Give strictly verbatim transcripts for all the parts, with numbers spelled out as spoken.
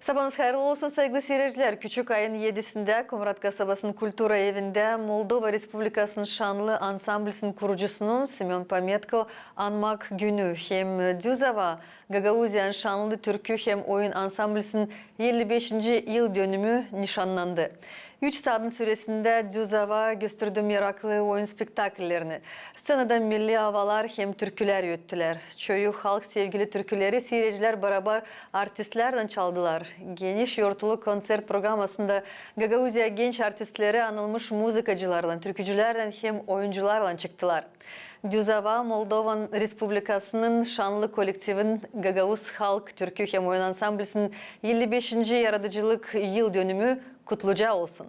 Sabaanız hayırlı olsun, saygılı siiredicilär. Küçük ayın edisindä Komrat kasabasının kultura evindä Moldova Respublikasının şannı ansamblisin kurucusunun Semön Pametko anmak günü hem Düz ava, Gagauziyanın şannı türkü hem oyun ansamblisin elli beşinci yıldönümü nişannandı. Üç saadın süresindä Düz ava gösterdi meraklı oyun spektakllerini. Sţenada milli avalar hem türkülär öttülär. Çoyu halk sevgili türküleri siiredicilär barabar artistlärlän çaldılar. Geniş yortulu konţert programasında Gagauziya genç artistleri anılmış muzıkacılarlan, türkücülärlän hem oyuncularlan çıktılar. Düz ava Moldova Respublikasının şannı kolektivin Gagauz halk türkü hem oyun ansamblisinin elli beşinci yaradıcılık yıldönümü kutluca olsun.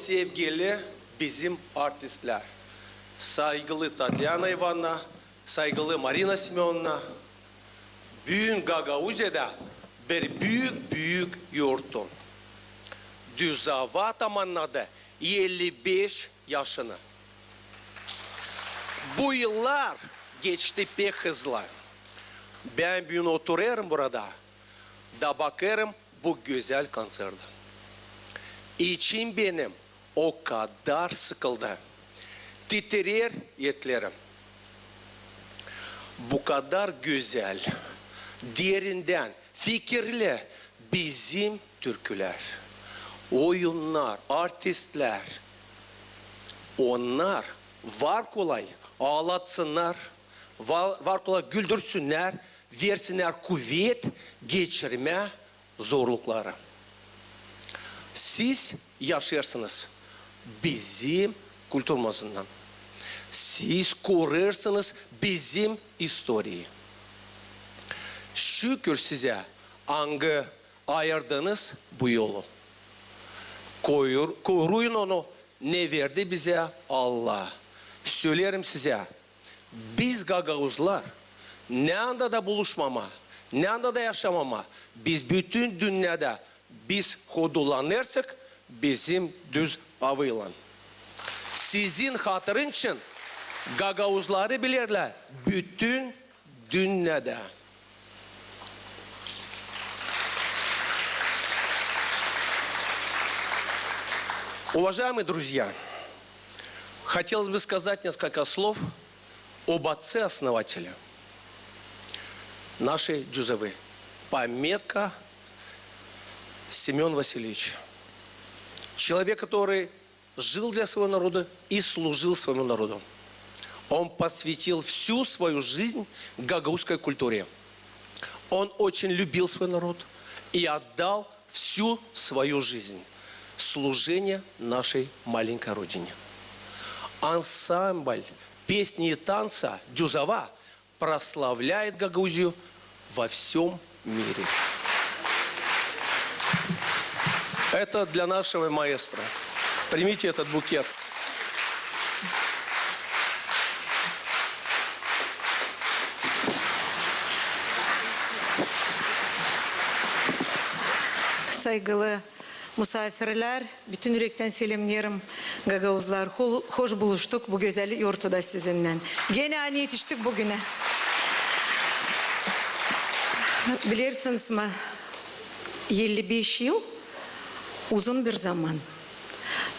Sevgili bizim artistlär, saygılı Tatyana İvanna, saygılı Marina Semönovna, büün Gagauziyada bir büük, büük yortun. Düz Ava tamannadı elli beş yaşını. Bu yıllar geçti pek hızlı. Bän büün oturêrım burada da bakêrım bu gözäl konsertä. İçim benim o kadar sıkıldı. Titrer etlerim. Bu kadar gözäl, derindän, fikirli bizim türkülär, oyunnar, artistlär. Onnar var kolay aalatsınnar, var, var kolay güldürsünnär, versinnär kuvet geçirmää zorlukları. Siz yaşêêrsınız bizim kulturamızdan. Siz korêrsınız bizim istoriyayı. Şükür sizä, angı ayırdınız bu yolu. Koruyun, koruyun onu, ne verdi bizä Allah. Söleerim sizä, biz gagauzlar, neredä dä buluşmamaa, neredä dä yaşamamaa, biz bütün dünnedä, biz hodulanêrsak bizim Düz Avaylan. Sizin hatırınız için gagauzları bilerlär bütün dünnedä. Уважаемые друзья, хотелось бы сказать несколько слов об отце-основателе нашей Дюз Авы. Пометка Семён Васильевич. Человек, который жил для своего народа и служил своему народу. Он посвятил всю свою жизнь гагаузской культуре. Он очень любил свой народ и отдал всю свою жизнь служение нашей маленькой родине. Ансамбль песни и танца «Дюз Ава» прославляет Гагаузию во всём мире. Это для нашего маэстро. Примите этот букет. Saygılı musaafirlär, bütün ürektän selämneerim, gagauzlar. Ho-, hoş buluştuk bu gözäl yortuda sizinnän. Genä ani etiştik büünä. Bilersiniz mi, elli beş yıl uzun bir zaman.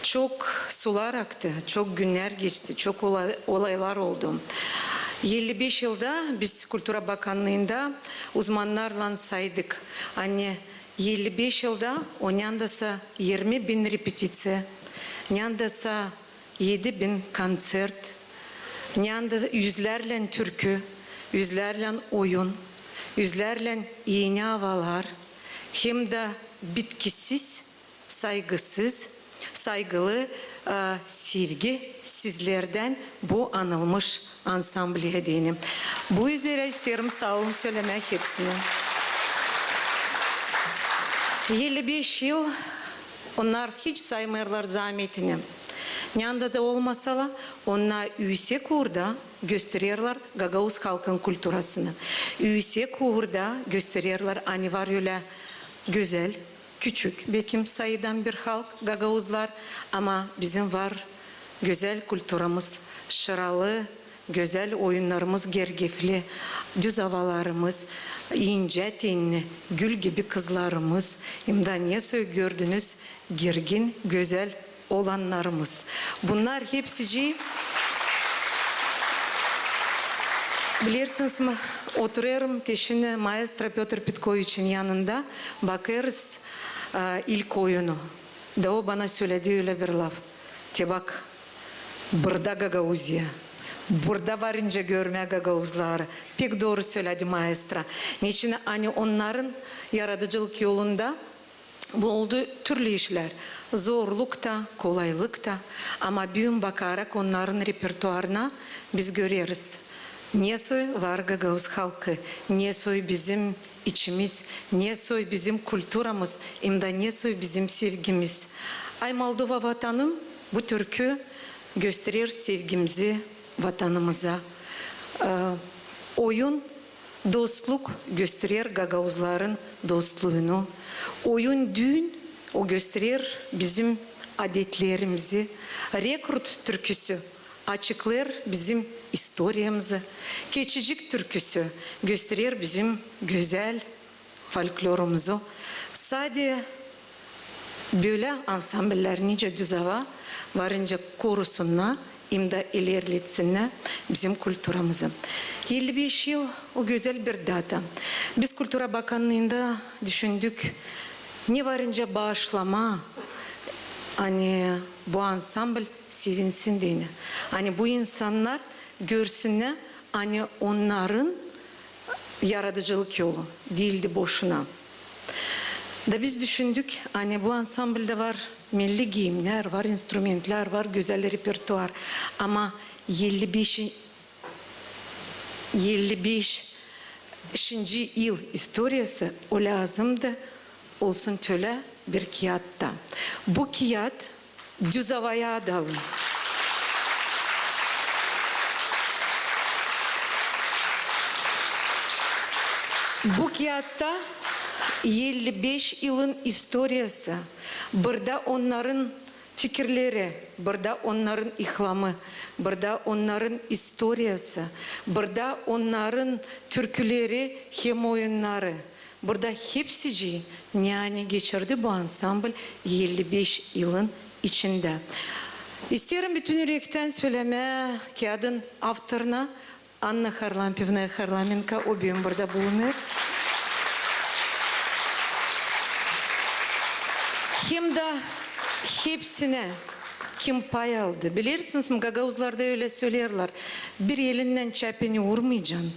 Çok sular aktı, çok günnär geçti, çok olay-, olaylar oldu. Elli beş yılda biz Kultura bakannıında uzmannarlan saydık, ani elli beş yılda o neredäsä irmi bin repetiţiya, neredäsä edi bin konţert, neredäsä üzlärlän türkü, üzlärlän oyun, üzlärlän eni avalar, hem dä bitkisiz, saygısız, saygılı, e, sevgi sizlerdän bu anılmış ansambli deyni. Bu üzerä isteerim saa olun sölemää hepsinä. Elli beş yıl, onnar hiç saymêêrlar zaametini. Neredä dä olmasalar, onnar üüsek uurda göstererlär gagauz halkın kulturasını. Üüsek uurda göstererlär, ani var ölä gözäl, küçük, bekim sayıdan bir halk, gagauzlar, ama bizim var gözäl kulturamız, şıralı, gözäl oyunnarımız, gergefli, düz avalarımız, incä tenni, gül gibi kızlarımız, hem dä ne soy gördünüz, girgin, gözäl oolannarımız. Bunnar hepsicii, bilersiniz mi, oturêrım te şindi maestro Pötr Petkoviçin yanında, bakêrız, e, ilk oyunu. Da o bana söledi ölä bir laf: te bak, burada Gagauziya, burada var nicä görmää gagauzları. Pek dooru söledi maestro. Neçin ani onnarın yaradıcılık yolunda bu oldu türlü işlär, zorluk ta, kolaylık ta, ama büün bakaarak onnarın repertuarına biz göreriz, ne soy var gagauz halkı, ne soy bizim içimiz, ne soy bizim kulturamız, hem dä ne soy bizim sevgimiz. Ay Moldova vatanım, Bu türkü gösterer sevgimizi vatanımıza. E, oyun, dostluk gösterer gagauzların dostluunu. Oyun, düün, o gösterer bizim adetlerimizi. Rekrut türküsü açıklêêr bizim istoriyamızı. Keçicik türküsü gösterer bizim gözäl folklorumuzu. Sade bölä ansambler nicä Düzova varınca korusunnar hem dä ilerletsinnär bizim kulturamızı. Elli beş yıl, o gözäl bir data. Biz Kultura Bakannıında düşündük, ne varınca baaşlamaa, ani bu ansambl sevinsin deyni. Ani bu insannar görsünnär, ani onnarın yaradıcılık yolu diildi boşuna. Da biz düşündük, ani bu ansamblda var milli giimnär, var instrumentlär, var gözäl repertuar. Ama elli beş, elli beşinci yıl istoriyası, o lääzımdı olsun tölä bir kiyat ta. Bu kiyat Düzovaya adalı. Bu kiyatta elli beş yılın istoriyası. Burada onnarın fikirleri, burada onnarın ihlamı, burada onnarın istoriyası, burada onnarın türküleri hem oyunnarı. Burada hepsicii, ne ani geçirdi bu ansambl elli beş yılın içindä. İsteerim bütün ürektän sölemää kiyadın avtoruna, Anna Harlampevnaya Harlamenko, o büün burada bulunêr. Hem dä hepsinä, kim pay aldı. Bilersiniz mi, gagauzlarda ölä söleerlär: bir elinnän çapeni urmayacan.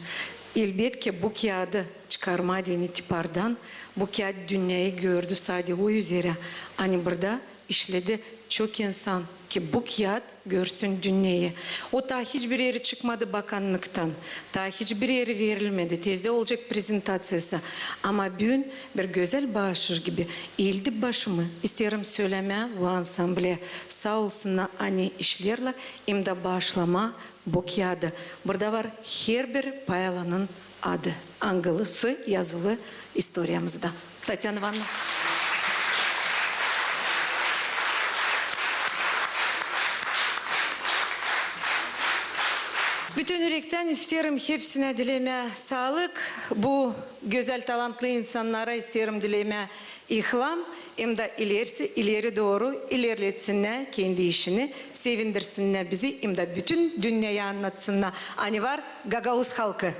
Elbetki, bu kiyadı çıkarmaa deyni tipardan, bu kiyat dünneyi gördü sade o üzerä, ani burada işledi çok insan, ki bu kiyat görsün dünneyi. O taa hiç bir eri çıkmadı bakannıktan, taa hiç bir eri verilmedi. Tezdä olacek prezentaţiyası. Ama büün bir gözäl baaşış gibi eedim başımı, isteerim sölemää bu ansamblä saa olsunnar, ani işlerlär, hem dä baaşlamaa bu kiyadı. Burada var herbir pay alanın adı, angısı yazılı istoriyamızda. Tatyana İvanna. Bütün ürektän isteerim hepsinä dilemää saalık. Bu gözäl talantlı insannara isteerim dilemää ihlam, hem dä ileri, ileri dooru ilerletsinnär kendi işini, sevindirsinnär bizi, hem dä bütün dünneyi annatsınnar, ani var gagauz halkı.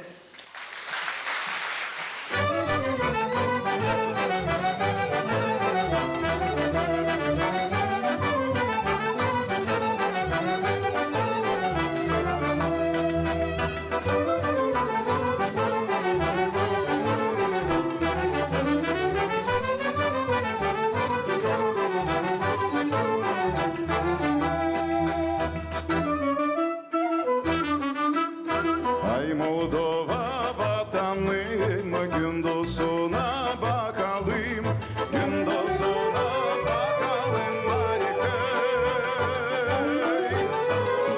Ay, Moldova vatanım, gündozuna bakalım, gündozuna bakalım, Marikey.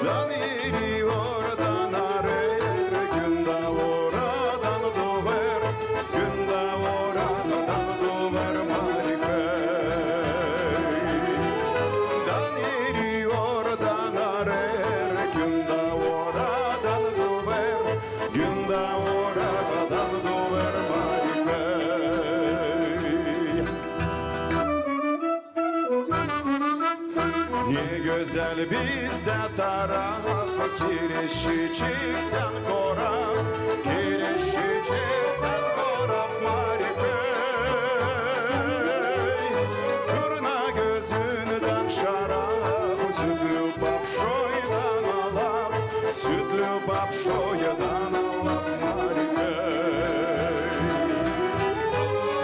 Dan eriyor, dan arer, gün dä oradan döver, gün dä oradan döver, Marikey. Dan eriyor, dan arer, gün dä oradan döver, gün dä oradan döver, Marikey. Ne gözäl bizdä taraf, Kereşçiktän korab, Kereşçiktän korab, Marikey. Turna gözündän şarap, sütlü papşoydan alap, sütlü papşoydan alap, Marikey.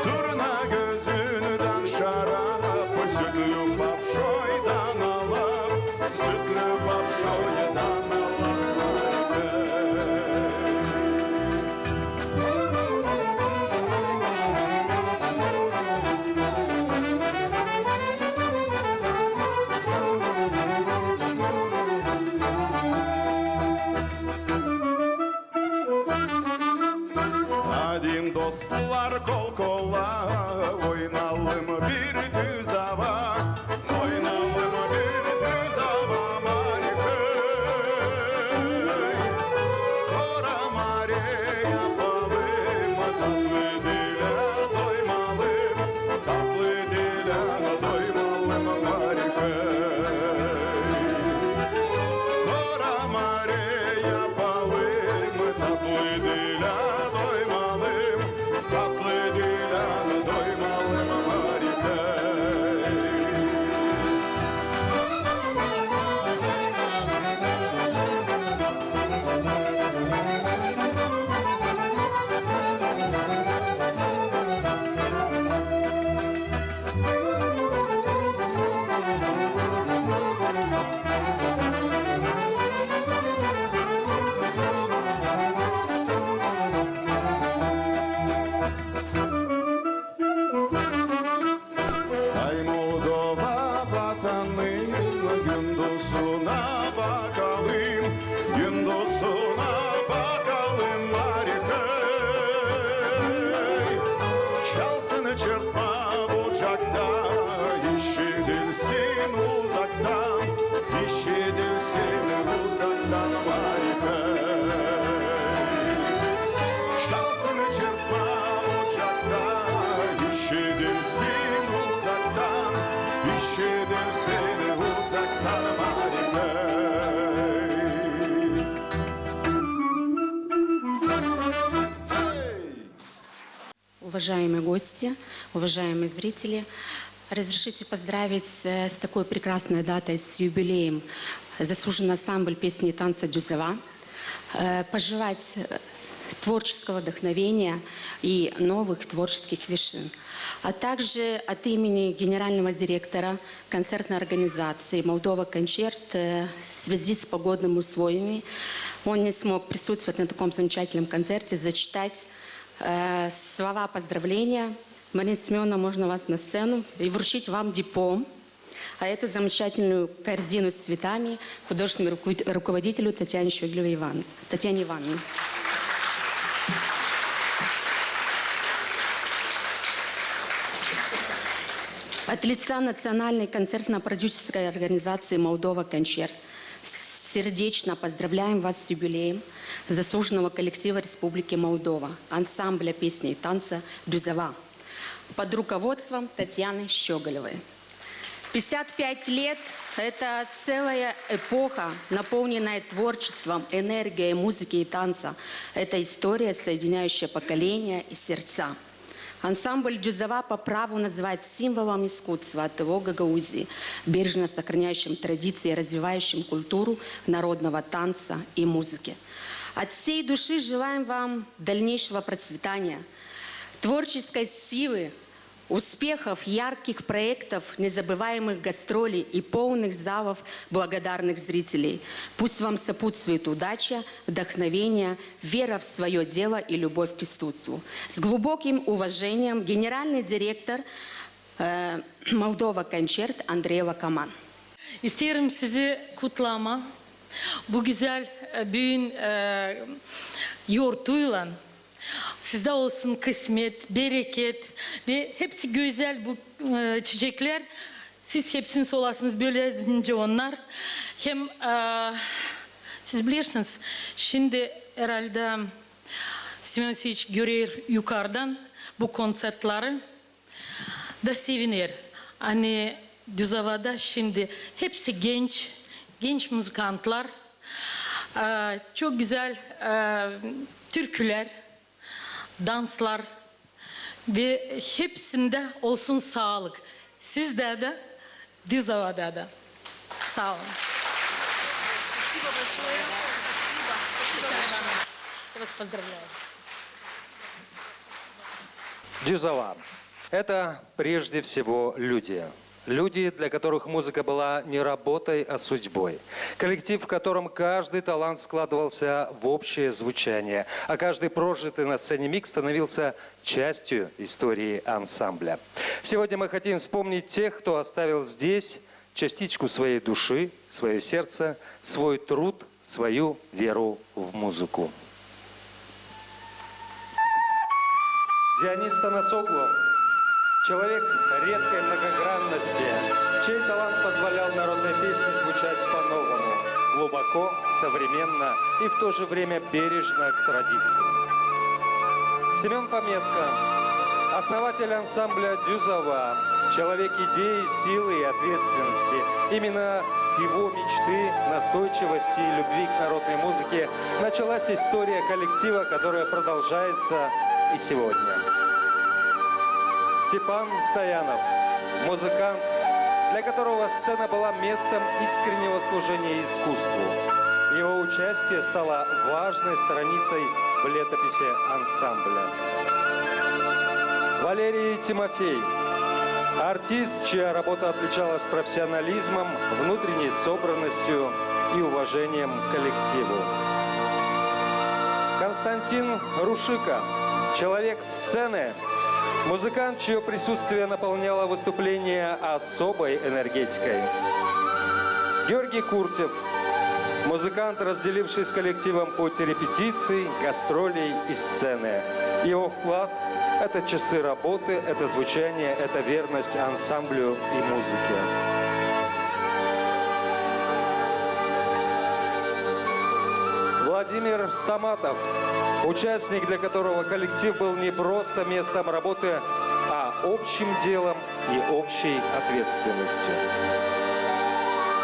Turna gözündän şarap, sütlü papşoydan alap, sütlü papşoydan alap, Marikey. Dostlar, kol-kola oynayalım bir düz ava, oynayalım bir düz ava, Mari hey. Kora Mari yapalım, tatlı dile doymalım, tatlı dile doymalım, Mari hey. Kora Mari yapalım, tatlı dile doymalım, tatlı dile doymalım, Mari hey. Ay Moldova vatanım, gündozuna bakalım, gündozuna bakalım, Mari hey. Çalsın çırpma bucakta, işidilsin uzaktan, işidilsin uzaktan, Mari hey. Çalsın çırpma bucakta, işidilsin uzaktan, işidilsin uzaktan, Mari hey. Hey! Уважаемые гости, уважаемые зрители, разрешите поздравить, э, с такой прекрасной датой, с юбилеем заслуженный ансамбль песни и танца «Дюзова», э, пожелать, э, творческого вдохновения и новых творческих вершин. А также от имени генерального директора концертной организации «Молдова Концерт», э, в связи с погодными условиями он не смог присутствовать на таком замечательном концерте, зачитать, э, слова поздравления. Марина Семёновна, можно вас на сцену и вручить вам диплом, а эту замечательную корзину с цветами художественному руку-, руководителю Татьяне Щёгелевой Иван-, Татьяне Ивановне. От лица Национальной концертно-продюсерской организации «Молдова Концерт» сердечно поздравляем вас с юбилеем заслуженного коллектива Республики Молдова, ансамбля песни и танца «Дюзова» под руководством Татьяны Щёгелевой. Пятьдесят пять лет — это целая эпоха, наполненная творчеством, энергией музыки и танца. Это история, соединяющая поколения и сердца. Ансамбль «Дюзова» по праву называют символом искусства от его Гагаузии, бережно сохраняющим традиции и развивающим культуру народного танца и музыки. От всей души желаем вам дальнейшего процветания, творческой силы, успехов, ярких проектов, незабываемых гастролей и полных залов благодарных зрителей. Пусть вам сопутствует удача, вдохновение, вера в своё дело и любовь к искусству. С глубоким уважением, генеральный директор, э, «Молдова Концерт» Андрей Лакоман. İsteerim sizi kutlama bu gözäl, e, büün, e, yortuylan. Sizdä olsun kısmet, bereket ve hepsi gözäl bu, e, çiçeklär. Siz hepsini solasınız bölä nicä onnar. Hem, e, siz bilersiniz, şindi herhaldä Semön Vasileviç görer yukardan bu konţertleri da seviner. Ani Düzovada şindi hepsi genç, genç muzıkantlar. E, çok gözäl, e, türkülär, danslar ve hepsindä olsun saalık. Sizdä dä, Düzovada da. Saa olun. Спасибо большое. Спасибо. Спасибо большое. Я вас поздравляю. Дюзова. Это прежде всего люди. Люди, для которых музыка была не работой, а судьбой. Коллектив, в котором каждый талант складывался в общее звучание, а каждый прожитый на сцене миг становился частью истории ансамбля. Сегодня мы хотим вспомнить тех, кто оставил здесь частичку своей души, своё сердце, свой труд, свою веру в музыку. Дионис Танасоглу, человек редкой многогранности, чей талант позволял народной песне звучать по-новому, глубоко, современно и в то же время бережно к традициям. Семён Пометко, основатель ансамбля «Дюзова», человек идеи, силы и ответственности. Именно с его мечты, настойчивости и любви к народной музыке началась история коллектива, которая продолжается и сегодня. Степан Стоянов, музыкант, для которого сцена была местом искреннего служения искусству. Его участие стало важной страницей в летописи ансамбля. Валерий Тимофей, артист, чья работа отличалась профессионализмом, внутренней собранностью и уважением к коллективу. Константин Рушика, человек сцены, музыкант, чьё присутствие наполняло выступления особой энергетикой. Георгий Куртев, музыкант, разделивший с коллективом путь репетиций, гастролей и сцены. Его вклад — это часы работы, это звучание, это верность ансамблю и музыке. Владимир Стаматов, участник, для которого коллектив был не просто местом работы, а общим делом и общей ответственностью.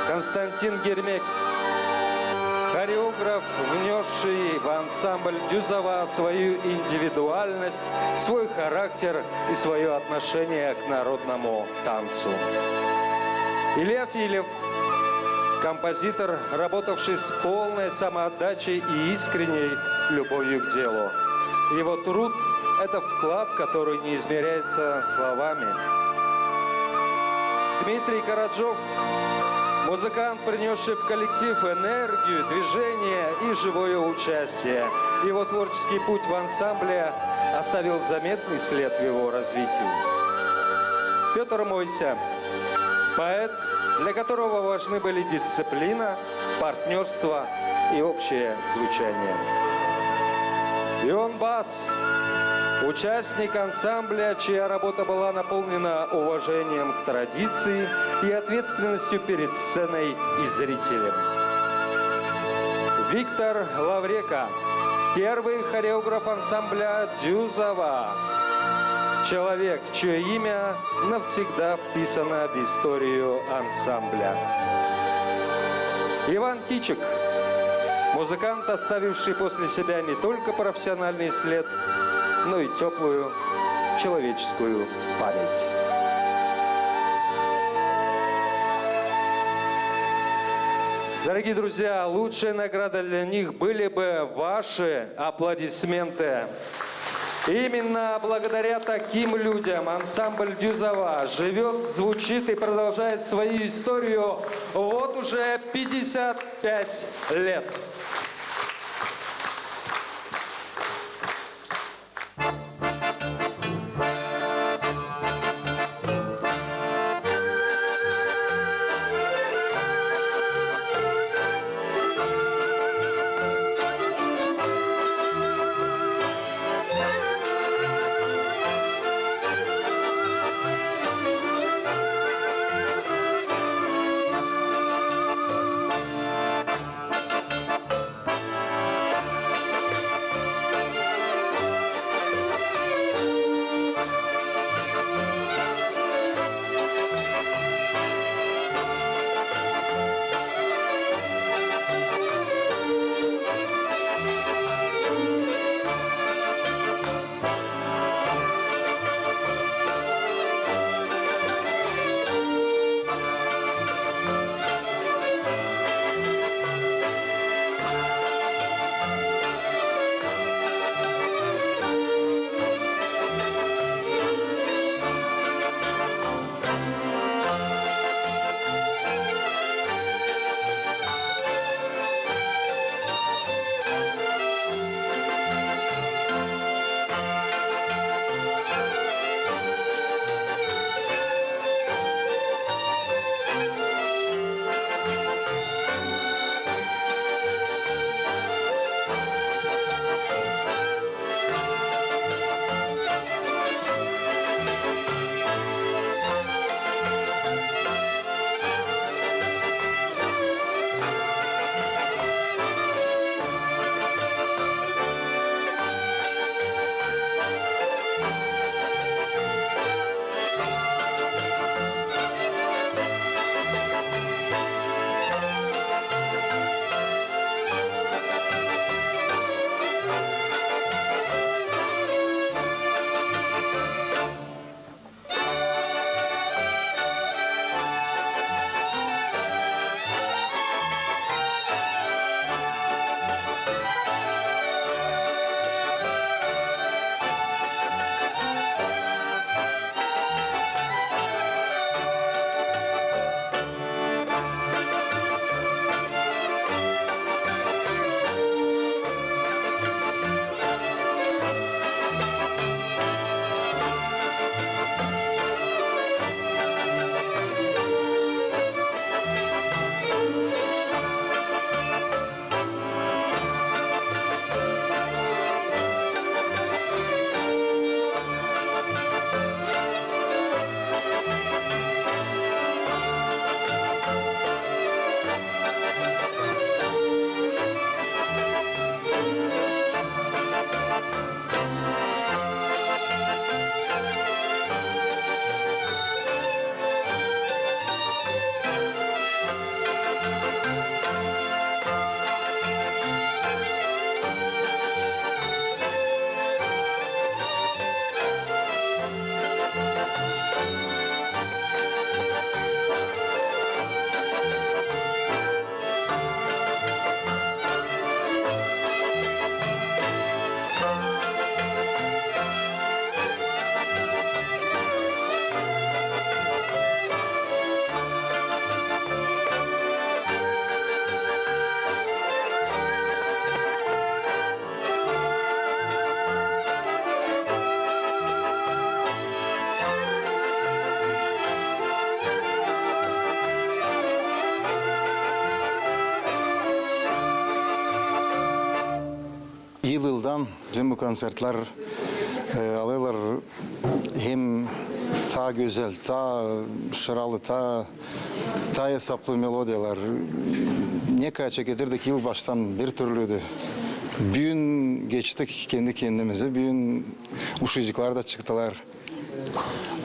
Константин Гермек, хореограф, внёсший в ансамбль «Дюзова» свою индивидуальность, свой характер и своё отношение к народному танцу. Илья Филев, композитор, работавший с полной самоотдачей и искренней любовью к делу. Его труд — это вклад, который не измеряется словами. Дмитрий Караджов, музыкант, принёсший в коллектив энергию, движение и живое участие. Его творческий путь в ансамбле оставил заметный след в его развитии. Пётр Мойся, поэт, для которого важны были дисциплина, партнёрство и общее звучание. Ион Бас, участник ансамбля, чья работа была наполнена уважением к традиции и ответственностью перед сценой и зрителем. Виктор Лаврека, первый хореограф ансамбля «Дюзова», человек, чьё имя навсегда вписано в историю ансамбля. Иван Тичик, музыкант, оставивший после себя не только профессиональный след, но и тёплую человеческую память. Дорогие друзья, лучшая награда для них были бы ваши аплодисменты. Именно благодаря таким людям ансамбль «Дюзова» живёт, звучит и продолжает свою историю вот уже пятьдесят пять лет. Yıldan bizim bu konsertlär, e, alêrlar hem taa gözäl, taa şıralı, taa, taa esaplı melodiyalar. Ne kadar çekedirdik yılbaştan, bir türlüydü. Büün geçtik kendi kendimizi, büün uşacıklar da çıktılar.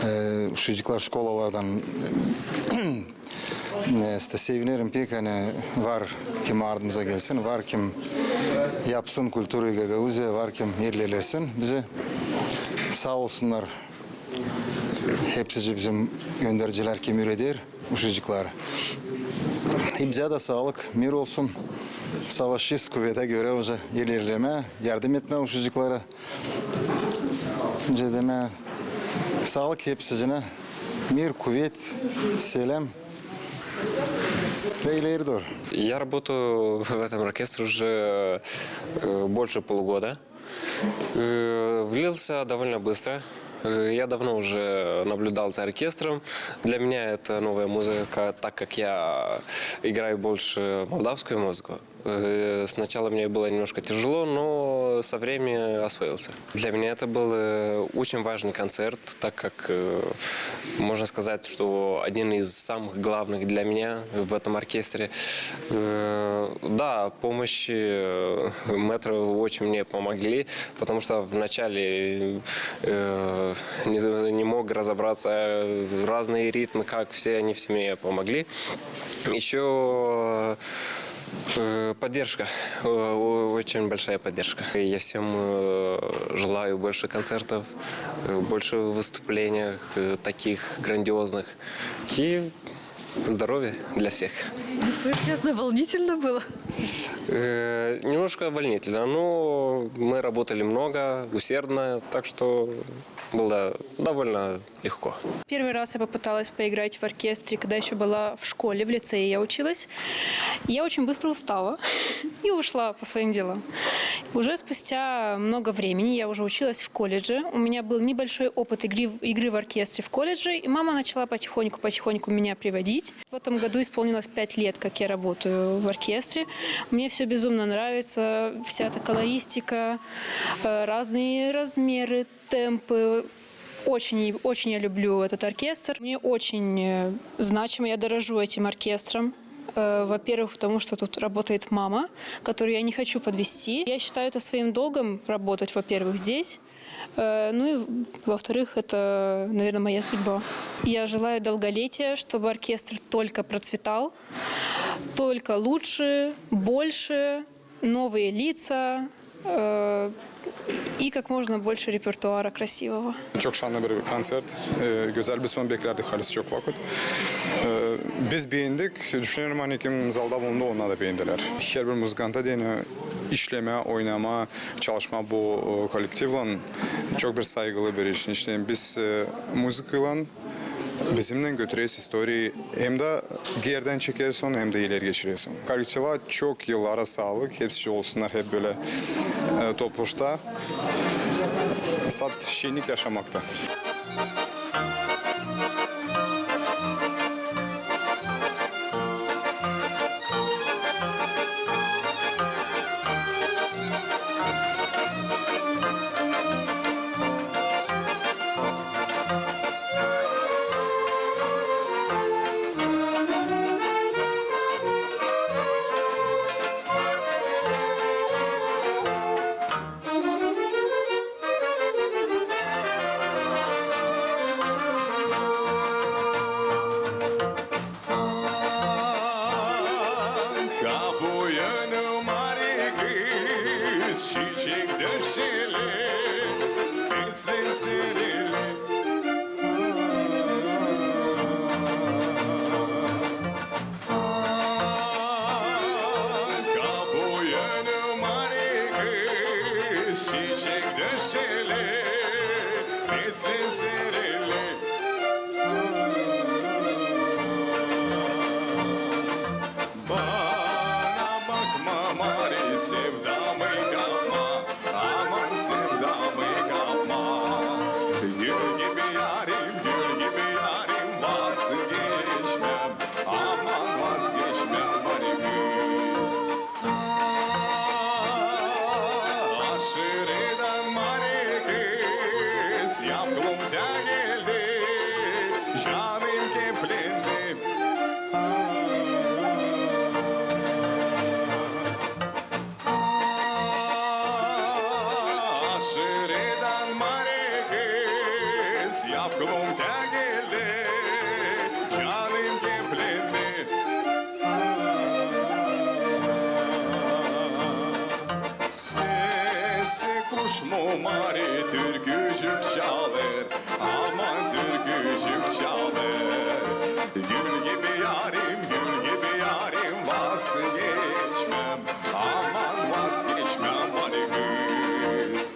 E, uşacıklar şkolalardan. E, işte, sevinerim pek, ani var kim ardımıza gelsin, var kim yapsın kulturayı Gagauziya, var kim ilerlesin bizi. Saa olsunnar hepsicii bizim göndericilär, kim üreder uşacıkları. Hepsicii dä saalık, mir olsun. Savaşêrız kuvedä görä uca ilerlemää, yardım etmää uşacıklara. Nicä demää, saalık hepsicinä, mir, kuvet, seläm. Ve ileri dooru. Я работаю в этом оркестре уже, э, больше полугода. Э, влился довольно быстро. Э, я давно уже наблюдал за оркестром. Для меня это новая музыка, так как я играю больше молдавскую музыку. Э, сначала мне было немножко тяжело, но со временем освоился. Для меня это был, э, очень важный концерт, так как, э, можно сказать, что один из самых главных для меня в этом оркестре. Э, да, помощь, э, мэтра очень мне помогли, потому что вначале, э, не, не мог разобраться, э, разные ритмы, как все, они все мне помогли. Ещё Э, поддержка. Э, о-, очень большая поддержка. Я всем, э, желаю больше концертов, э, больше выступлений, э, таких грандиозных. И здоровья для всех. Ну, скажи честно, волнительно было? Э, немножко волнительно, но мы работали много, усердно, так что было довольно легко. Первый раз я попыталась поиграть в оркестре, когда ещё была в школе, в лицее я училась. Я очень быстро устала и ушла по своим делам. Уже спустя много времени я уже училась в колледже. У меня был небольшой опыт игры, игры в оркестре в колледже, и мама начала потихоньку, потихоньку меня приводить. В этом году исполнилось пять лет, как я работаю в оркестре. Мне всё безумно нравится, вся эта колористика, э, разные размеры, темпы. Очень, очень я люблю этот оркестр. Мне очень, э, значимо, я дорожу этим оркестром. Э, во-первых, потому что тут работает мама, которую я не хочу подвести. Я считаю это своим долгом работать, во-первых, здесь. Э, ну и, во-вторых, это, наверное, моя судьба. Я желаю долголетия, чтобы оркестр только процветал, только лучше, больше, новые лица, э, и как можно больше репертуара красивого. Çok şanlı bir koncert, e, gözäl bir son beklärdik halis çok vakıt. E, biz beendik, düşünerim, ani kim zalda bulundu, onnar da beendilär. Herbir muzıkanta deyni işlemää, oynamaa, çalışmaa bu, e, kollektivlan çok bir saygılı bir iş. İşte biz, e, muzıkaylan bizimnän götüreyiz istoriyayı, hem dä geerdän çekeyiz onu, hem dä ileri geçireyiz onu. Kollektiva çok yıllara saalık, hepsi olsunnar hep bölä, e, topluşta, sade şennik yaşamakta. Kapı önü mari kız, çiçek döşeli, fesleer serili. Kapı önü mari kız, çiçek döşeli, fesleer serili. Bana bakma, mari sevdamı kapma, aman sevdamı kapma. Gül gibi yarim, gül gibi yarim, vazgeçmem, aman vazgeçmem, mari kız. Ah, aşık Aşırıdan mari kız, yavklum tä geldi, canım keflendi. Aşırıdan mari kız, yavklum tä geldi, canım keflendi. Sesi kuş mu mari türkücük çalêr, aman türkücük çalêr. Gül gibi yarim, gül gibi yarim, vazgeçmem, aman vazgeçmem mari kız.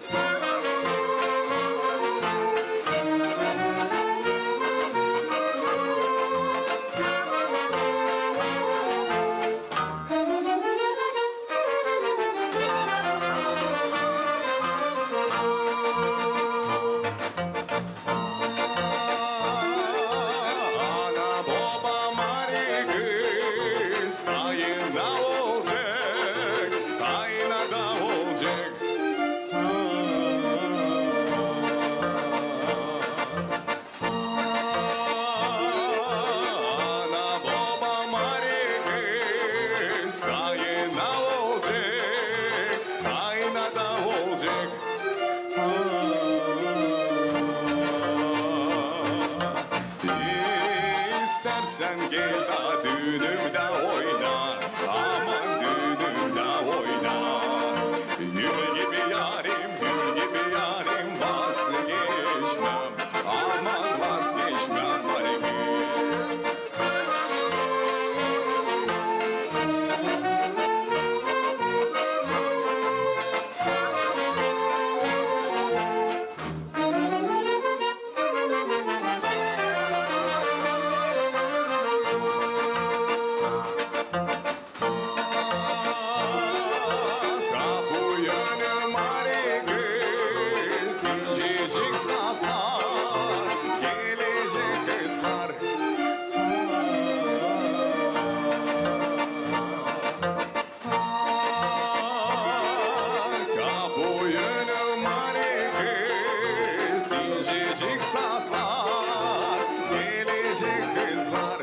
Ana, boba, mari kız, kayın da olacek, kaynana da olacek. Ana, boba, mari kız, kayın da olacek, kaynana da olacek. İstärsän gel da düünümdä oyna, aman düünümdä oyna. Gül gibi yarim, gül gibi yarim, vazgeçmem, aman vazgeçmem mari kız. Kapu önü mari kız, incecik sazlar, gelecek kızlar. Kapu önü mari kız, incecik sazlar, gelecek kızlar.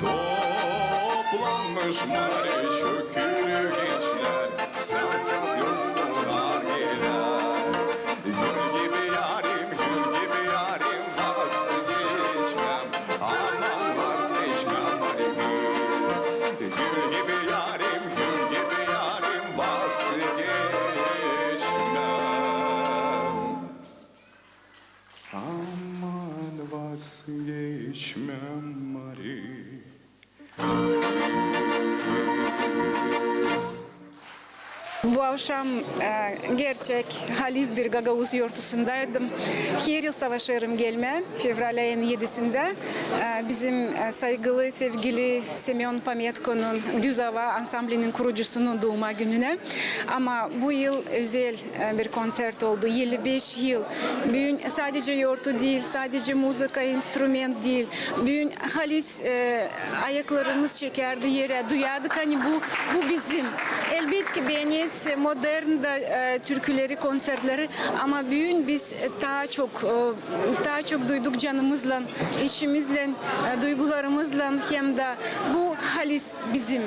Toplanmış mari şükür gençlär, sazlar, yoksul nargilär. Gül gibi yarim, gül gibi yarim, vazgeçmem, aman vazgeçmem mari kız. Gül gibi yarim, gül gibi yarim, vazgeçmem, aman vazgeçmem mari kız. Bu avşam, e, gerçek halis bir gagauz yortusundaydım. Her yıl savaşêrım gelmää, fevral ayın edisindä. E, bizim, e, saygılı, sevgili Semön Pametkonun Düz ava ansamblinin kurucusunun duuma gününä. Ama bu yıl özel e, bir konsert oldu. Elli beş yıl. Büün sadece yortu diil, sadece muzıka, instrument diil. Büün halis, e, ayaklarımız çekärdi erä, duyardık, ani bu, bu bizim. Elbetki, beeneriz modern da, e, türküleri, konsertleri, ama büün biz, e, taa çok, e, taa çok duyduk canımızlan, içimizlän, e, duygularımızlan, hem dä bu halis bizim.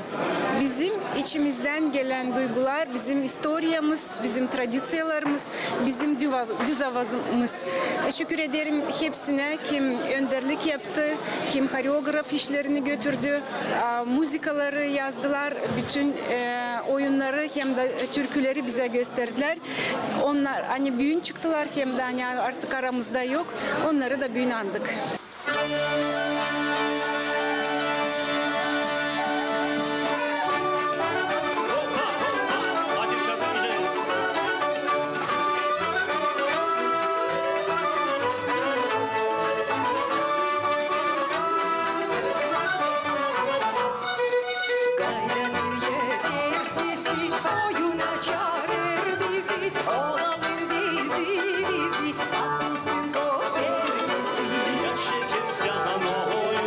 Bizim içimizdän gelän duygular, bizim istoriyamız, bizim tradiţiyalarımız, bizim düva-, Düz avamız. E, şükür ederim hepsinä, kim önderlik yaptı, kim horeograf işlerini götürdü, a, muzıkaları yazdılar, bütün, e, oyunnarı hem dä türküleri bizä gösterdilär. Onnar, ani büün çıktılar hem dä, ani artık aramızda yok, onnarı da büün andık. Kaydanır er sesi, oyuna çaarêr bizi, olalım dizi-dizi, atılsın ko herkezi. Yaşa kes yanan oy.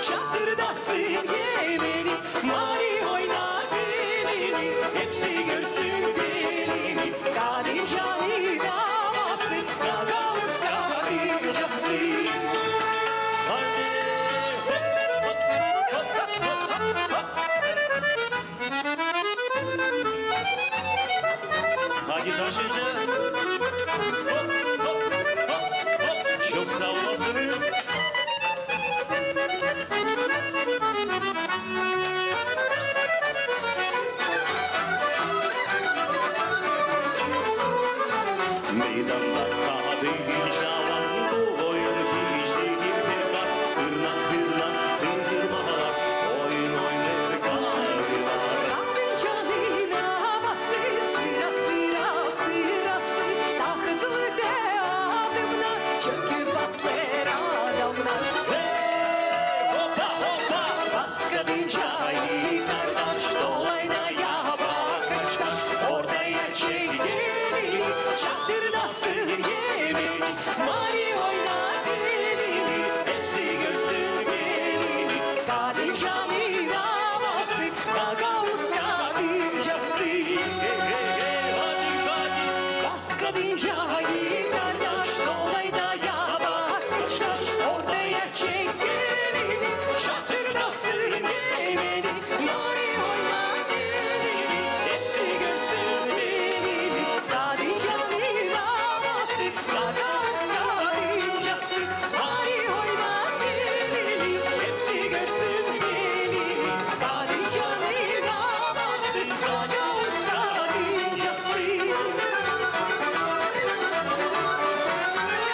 Çatırdasın yemeni, mari oyna elini, hepsi görsün belini, kadıncanın havası, gagauz kadıncası. Haydi! Hadi taşıyıcı. Hop, hop, hop, hop. Çok saa olasınız. Meydanda kadınca var, bu oyun hiç değil pek var. Hırlan, hırlan, hırlan, oyun oynar karılar. Kadıncanın havası, sıra, sıra, sırası, taa hızlı te adımnar, çünkü patlêêr adamnar. Hey, hoppa, hoppa! Bas kadıncayı, kardaş, dolayda ya bak kaç kaç, ortaya çek elini, çatırdasın yemeni, mari oyna elini, hepsi görsün belini, kadıncanın havası, gagauz kadıncası. Hey, hey, hey, hadi, hadi. Bas kadıncayı, kardaş, dolayda ya bak kaç kaç, ortaya çek elini, çatırdasın yemeni, mari oyna elini, hepsi görsün belini, kadıncanın havası, gagauz kadıncası, mari oyna elini, hepsi görsün belini, kadıncanın havası, gagauz kadıncası.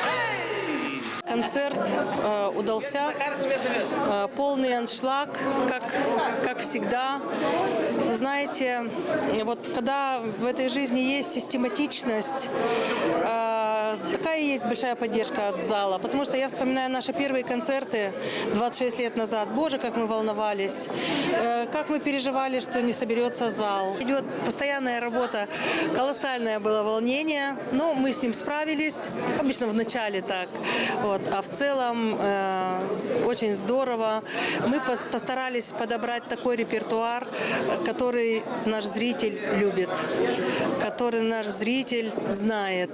Hey! Концерт, э, удался. Э, полный аншлаг, как, как всегда. Знаете, вот когда в этой жизни есть систематичность, э, такая есть большая поддержка от зала. Потому что я вспоминаю наши первые концерты двадцать шесть лет назад. Боже, как мы волновались, э, как мы переживали, что не соберётся зал. Идёт постоянная работа, колоссальное было волнение, но мы с ним справились. Обычно в начале так. Вот. А в целом, э, очень здорово. Мы пос-, постарались подобрать такой репертуар, который наш зритель любит, который наш зритель знает.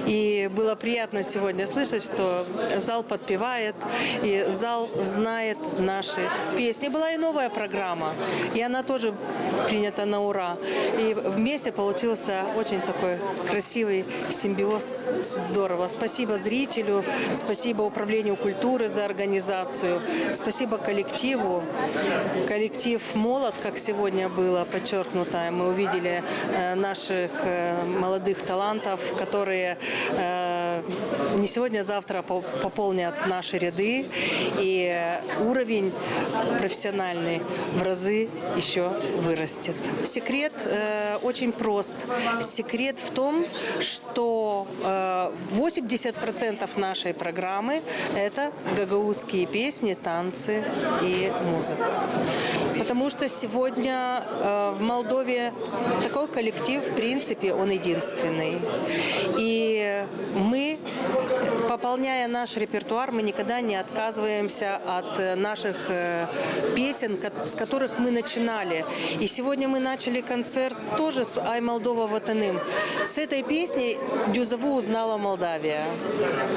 И было приятно сегодня слышать, что зал подпевает, и зал знает наши песни. Была и новая программа, и она тоже принята на ура. И вместе получился очень такой красивый симбиоз. Здорово. Спасибо зрителю, спасибо Управлению культуры за организацию, спасибо коллективу. Коллектив молод, как сегодня было подчеркнуто. Мы увидели, э, наших, э, молодых талантов, которые, э, не сегодня, а завтра по-, пополнят наши ряды, и уровень профессиональный в разы ещё вырастет. Секрет, э, очень прост. Секрет в том, что, э, восемьдесят процентов нашей программы — это гагаузские песни, танцы и музыка. Потому что сегодня, э, в Молдове такой коллектив, в принципе, он единственный. И мы, пополняя наш репертуар, мы никогда не отказываемся от, э, наших, э, песен, ко-, с которых мы начинали. И сегодня мы начали концерт тоже с «Ай, Молдова, ватаным». С этой песней Дюзову узнала Молдавия.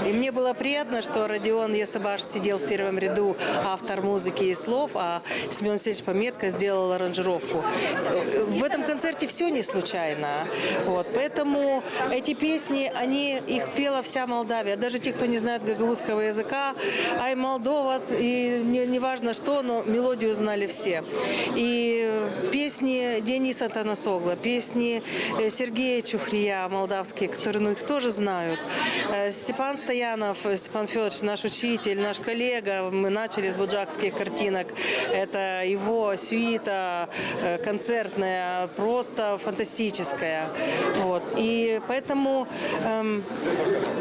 И мне было приятно, что Родион Ясыбаш сидел в первом ряду, автор музыки и слов, а Семён Васильевич Пометко сделал аранжировку. В этом концерте всё не случайно. Вот. Поэтому эти песни, они, их пела вся Молдавия. Даже те, кто не знает гагаузского языка, «Ай, Молдова», и не, не важно что, но мелодию знали все. И песни Дениса Танасоглу, песни, э, Сергея Чухрия, молдавские, которые, ну, их тоже знают. Э, Степан Стоянов, э, Степан Фёдорович, наш учитель, наш коллега, мы начали с «Буджакских картинок». Это его сюита, э, концертная, просто фантастическая. Вот. И поэтому, эм,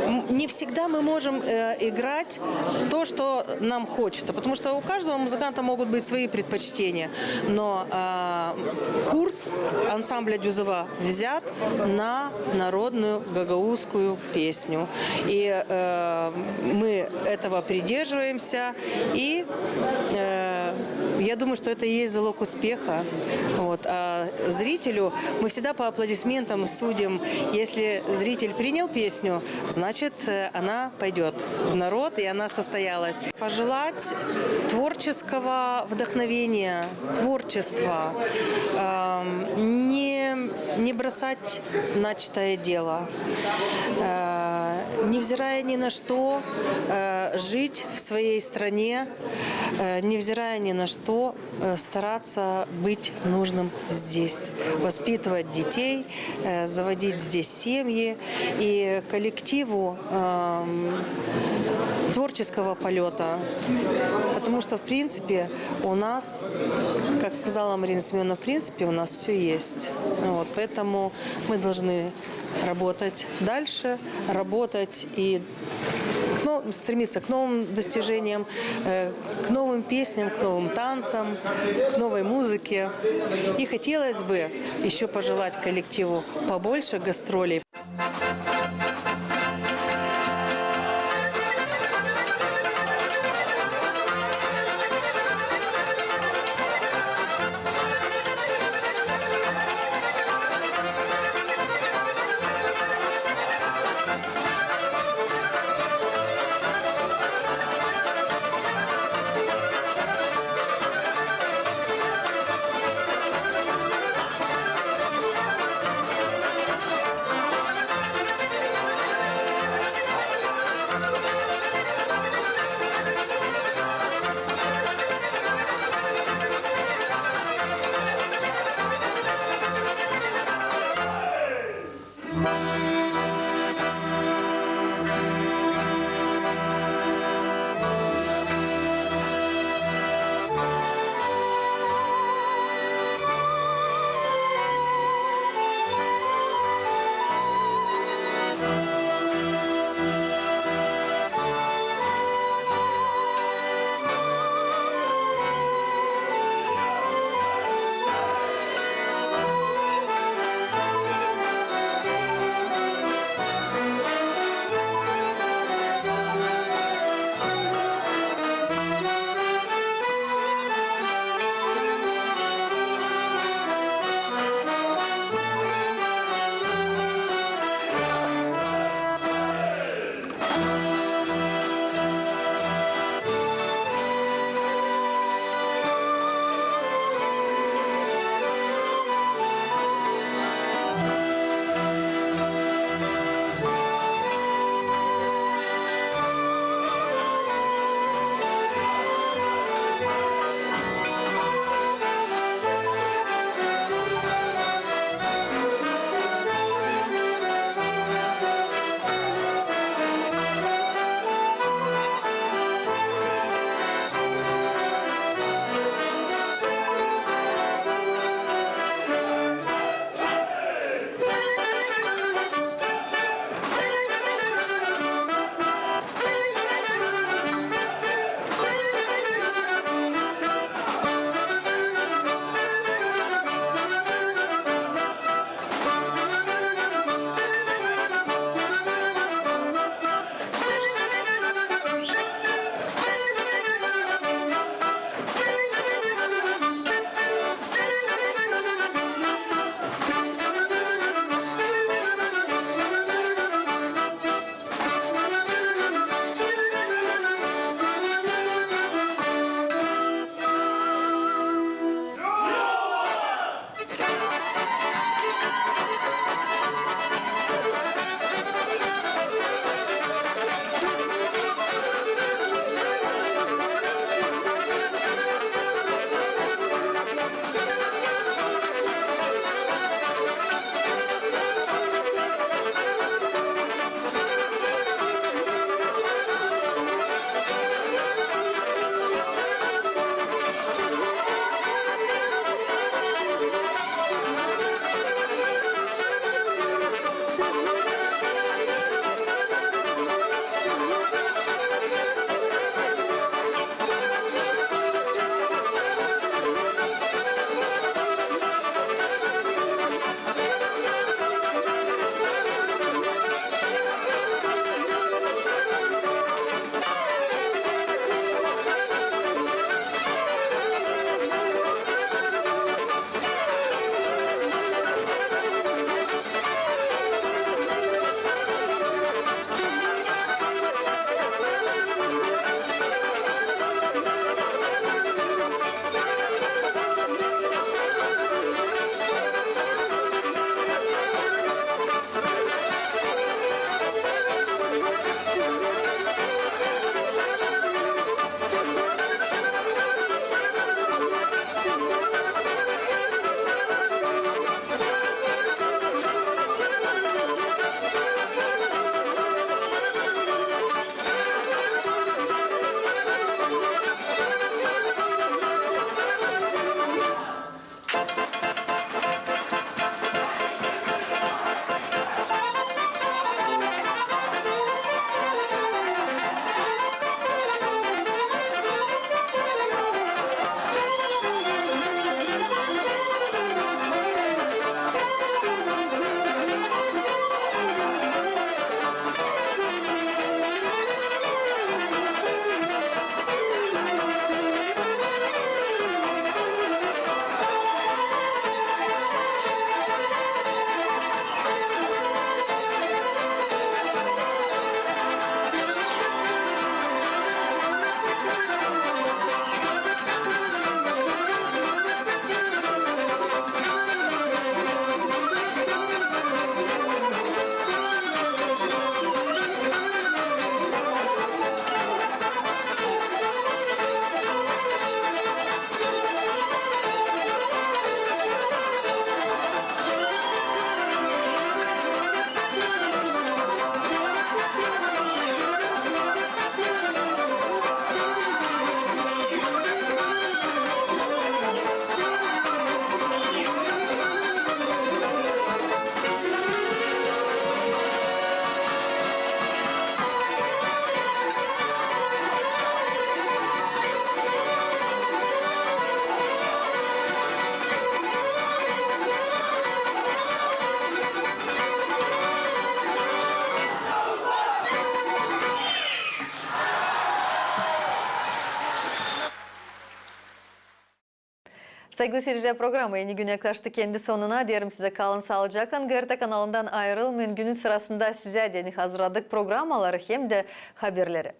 м, не всегда мы можем, э, играть то, что нам хочется, потому что у каждого музыканта могут быть свои предпочтения, но, а, курс ансамбля «Дюзова» взят на народную гагаузскую песню. И, э, мы этого придерживаемся и, э, Я думаю, что это и есть залог успеха. Вот. А зрителю мы всегда по аплодисментам судим. Если зритель принял песню, значит, э, она пойдёт в народ, и она состоялась. Пожелать творческого вдохновения, творчества, эм, не, не бросать начатое дело, э, невзирая ни на что, э, жить в своей стране, э, невзирая ни на что, э, стараться быть нужным здесь, воспитывать детей, э, заводить здесь семьи и коллективу, эм, творческого полёта, потому что, в принципе, у нас, как сказала Марина Семёновна, в принципе, у нас всё есть. Вот, поэтому мы должны работать дальше, работать и к но-, стремиться к новым достижениям, э, к новым песням, к новым танцам, к новой музыке. И хотелось бы ещё пожелать коллективу побольше гастролей. Saygılı seyircilär, programma eni gün yaklaştı kendi sonuna. Deerim sizä, kalın saalıcaklan. GRT kanalından ayırılmayın. Günün sırasında sizä deyni hazırladık programmaları hem dä haberleri.